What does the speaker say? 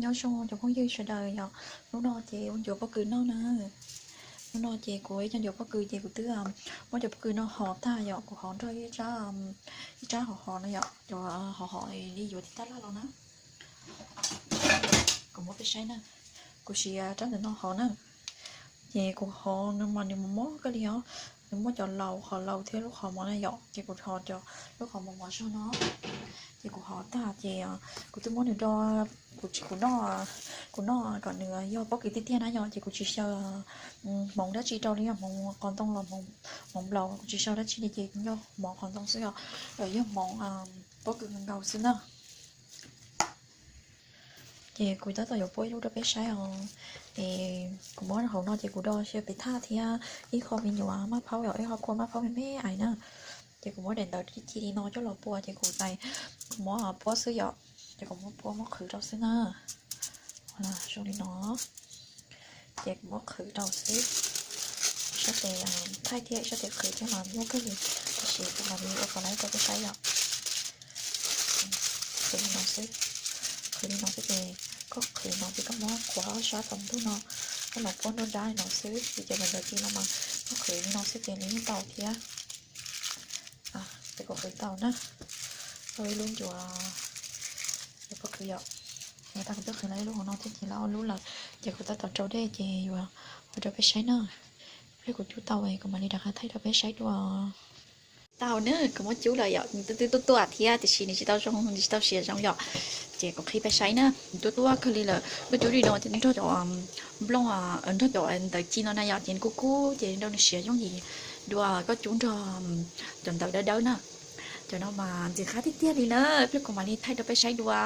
Nyob zoo cov phooj ywg sawv daws yom, hnub no ces ua ncuav pob kws noj na. Hnub no ces kuv ib co ncuav pob kws ces kuv twb muab cov pob kws no hov tag yom, kuv hov nrog ib, ib rab hov hov no yom, cov hov hov li yuav tib tab laj los na. Kuv muab peb saib na, kuv siv rab ntawm no hov na. Ces kuv hov nws mas nws mos mos kawg li os, nws muaj cov laus qhov laus thiab lub qhov mov na yom, ces kuv hov cov lub qhov mos mos zog no. Ces kuv hov tag ces kuv twb muab nws do, kuv tsis, kuv noj, kuv noj kom nws yog pob kws tiag tiag na yom, ces kuv tsis xyaw hmoov dab tsi rau li, yog hmoov qos ntoo los hmoov nplaum kuv tsis xyaw dab tsi li, ces yog hmoov qos ntoo xwb yom, yog hmoov pob kws nkaus xwb na. Ces kuv tab tom yuav puab ib lub rau peb saib os. Es kuv muab hauv no ces kuv do xyaw pem thaj thiab ib qho me nyuam maj phaub yom, ib qho kua maj phaub me me ais na. Ces kuv muab daim ntawv ci li no coj los pua ces kuv tais, kuv muab puab xwb yom. Ces kuv muab puab muab qhwv rau xwb na. Zoo li no. Ces kuv muab qhwv rau xwb. Ib sab tes thaij thiab ib sab tes qhwv thiab mas nyuaj kawg li, tiam sis kuv mam li ua kom laiv rau peb saib yom. Qhwv li no xwb. Qhwv li no xwb ces koj qhwv no ces koj muab qhuav ob sab tom ntug no, koj los puab nruab nrab li no xwb, vim ces daim ntawv ci no mas koj qhwv li no xwb ces nws yeej tau thiab. Ces kuv qhwv tau na, tau ib lub ncuav, ncuav pob kws yom. Tag kuv twb qhwv lawm ib lub hauv no thiab ces lawv ob lub lawm, ces kuv tab tom rau dej ces yuav ua rau peb saib na. Pliag kuv cub tau kuv mam li rov qab thaij rau peb saib dua. Tau na, kuv muab cub lawm yom, nws twb tuaj tuaj thiab tiam sis nws tsis tau zoo, nws tsis tau siav zoo yom. Ces kuv qhib peb saib na, tuaj tuaj kawg li lawm. Koj cub li no nrog cov nplooj, nrog cov ntawv ci no na yom, ces nws kub kub ces nrog nws siav yooj yim dua koj cub nrog cov ntawv dawb dawb na. Cov no mas ntxim qab tiag tiag li na, pliag kuv mam li thaij rau peb saib dua.